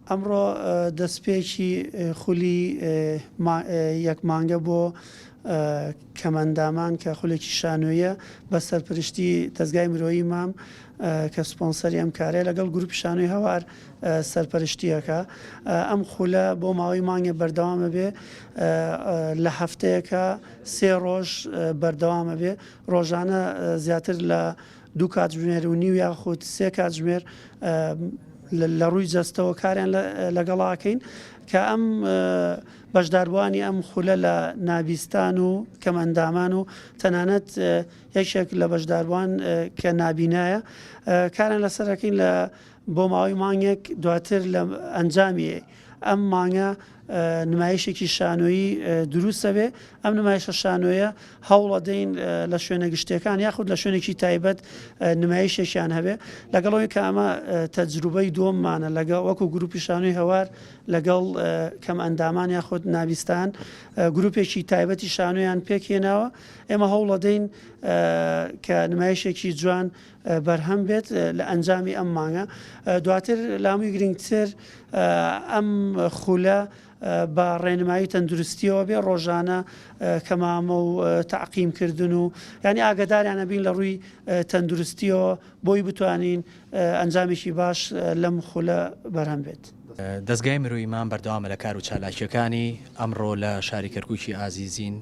ئەمڕۆ دەستپێکی خولی یەک مانگە بۆ کەمئەندامان کە خولێکی شانۆییە بە سەرپرشتی دەزگای مرۆیی مام کە سپۆنسەری ئەم کارەیە لەگەڵ گروپی شانۆی هەوار سەرپەرشتیەکە ئەم خولە بۆ ماوەی مانگێ بەردەوامە بێ لە هەفتەیەکە سێ ڕۆژ بەردەوامە بێ ڕۆژانە زیاتر لە دوو کاتژمێر و نیو یاخود سێ کاتژمێر لە ڕووی جەستەوە کاریان لەگەڵاکەین کە ئەم بەشداربووانی ئەم خولە لە نابیستان و کەمئەندامان و تەنانەت یەکێک لە بەشداربووان کە نابینایە کاریان لەسەرەکەین لە بۆ ماوەی مانگێک دواتر لە ئەنجامی ئەم مانگە نمایشێکی شانۆیی دروستە بێ ئەم نمایشە شانۆیە هەوڵەدەین لە شوێنە گشتیەکان یاخود لە شوێنێکی تایبەت نمایشێکیان هەبێ لەگەڵەوەی کە ئەمە تەجروبەی دووەممانە لەگەڵ وەکو گروپی شانۆی هەوار لەگەڵ کەم ئەندامان یاخود نابیستان گروپێکی تایبەتی شانۆیان پێکهێناوە ئێمە هەوڵەدەین کە نمایشێکی جوان بەرهەم بێت لە ئەنجامی ئەم مانگە دواتر لاموی گرنگتر ئەم خولە بە ڕێنمایی تەندروستیەوە بێ ڕۆژانە کەمامە و تەعقیم کردن و یعنی ئاگداریانە بین لە ڕووی تەندروستیەوە بۆی بتوانین ئەنجامێکی باش لەم خولە بەرهەم بێت. دەزگای مرۆیی مام بەردەوامە لە کار و چالاکییەکانی، ئەمڕۆ لە شاری کەرکوکی ئازیزین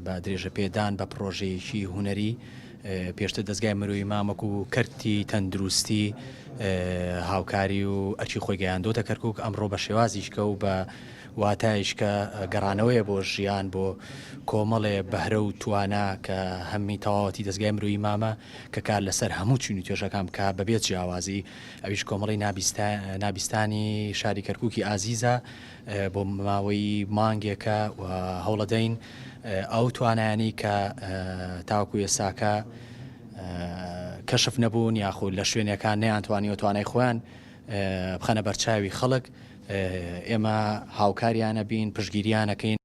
بە درێژەپێدان بە پڕۆژەیەکی هونەری، پێشتر دەزگای مرۆیی مام وەکو کەرتی تەندروستی هاوکاری و ئەرکی خۆی گەیاندۆتە کەرکوک، ئەمڕۆ بە شێوازیشکە و بە واتایشکە گەڕانەوەیە بۆ ژیان بۆ کۆمەڵێ بەهرە و توانا کە هەمی تەواوەتی دەزگای مرۆیی مامە کە کار لەسەر هەموو چین و توێژەکان بکا بەبێ جیاوازی ئەویش کۆمەڵی نابیستانی شاری کەرکوکی ئازیزە بۆ ماوەی مانگێکە و هەوڵەدەین ئەو توانایانی کە تاوەکو ئێستاکە کەشف نەبوون یاخود لە شوێنەکان نەیانتوانیوە توانای خۆیان بخەنە بەرچاوی خەڵک ئێمە هاوکاریانە بین پشگیریانەکەین.